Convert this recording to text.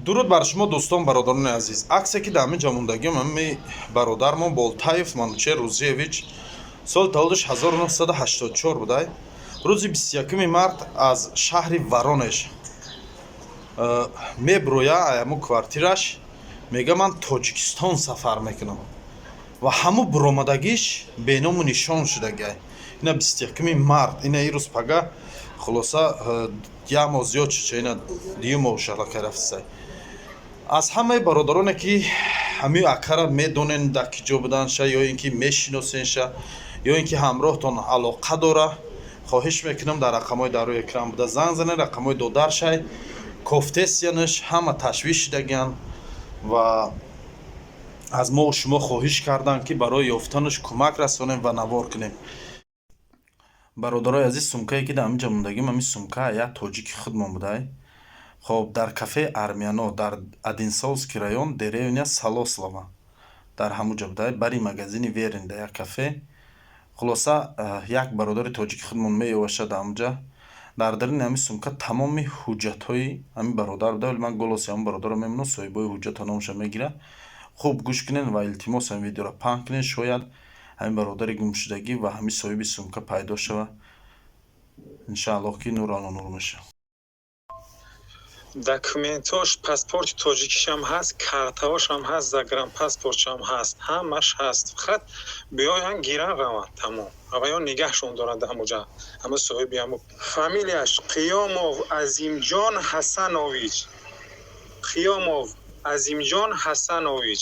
Дуруд бар шумо, дӯстон, бародарони азиз. Аксе ки дар ҳамин ҷо мондагиам, ҳами бародармон Болтаев Манучер Рузиевич, соли таваллудаш 1984 будай. Рӯзи 21 март аз шаҳри Воронеж меброя аяму квартираш, мега: «Ман Тоҷикистон сафар мекунам», ва ҳаму буромадагиш беному нишон шудагай. Ина 21 март, ина ирӯз пага, хулоса, як моҳ зиёд шуд, ина дуюм моҳ шалакай рафтисай. Аз ҳамаи бародароне, ки ҳамин акара медонен, дар ки ҷо буданша, ё ин ки мешиносенша, ё ин ки ҳамроҳтон алоқа дора, хоҳиш мекунам, дар рақамҳои дар рӯи экран буда занг занед. Рақамҳои додаршай кофтесиянаш, ҳама ташвиш шудагианд ва аз мо шумо хоҳиш карданд, ки барои ёфтанаш кӯмак расонем ва навор кунем. Бародарои азиз, сумкае, ки дар ҳамин ҷо мондагим, ҳамин сумка як тоҷики худмон будай. Хоб, дар кафеи Армяно, дар Одинцовский район, деревня Салослова, дар ҳамун ҷо будай, бари магазини Верин, дар як кафе. Хулоса, як бародари тоҷики худмон меёваша дар ҳамун ҷа. Дар даруни ҳамин сумка тамоми ҳуҷҷатҳои ҳамин бародар буда, вале ман голоси ҳамин бародарро мемонам, соҳибои ҳуҷҷата номаша мегирад. Хуб гӯш кунед ва илтимос, ҳамин видеоро паҳн кунед, шояд ҳамин бародари гумшудагӣ ва ҳамин соҳиби сумка пайдо шавад. Иншааллоҳ, ки нур ало нур мешавад. Документош, паспорти тоҷикишам ҳаст, картаҳошам ҳаст, загранпаспортшам ҳаст, ҳамаш ҳаст. Фақат биёян, гиран, раванд, тамом. Аваё нигаҳшон доранд ҳамуҷа, ҳама соҳиби ҳамо. Фамилияш Қиёмов Азимҷон Ҳасанович, Қиёмов Азимҷон Ҳасанович.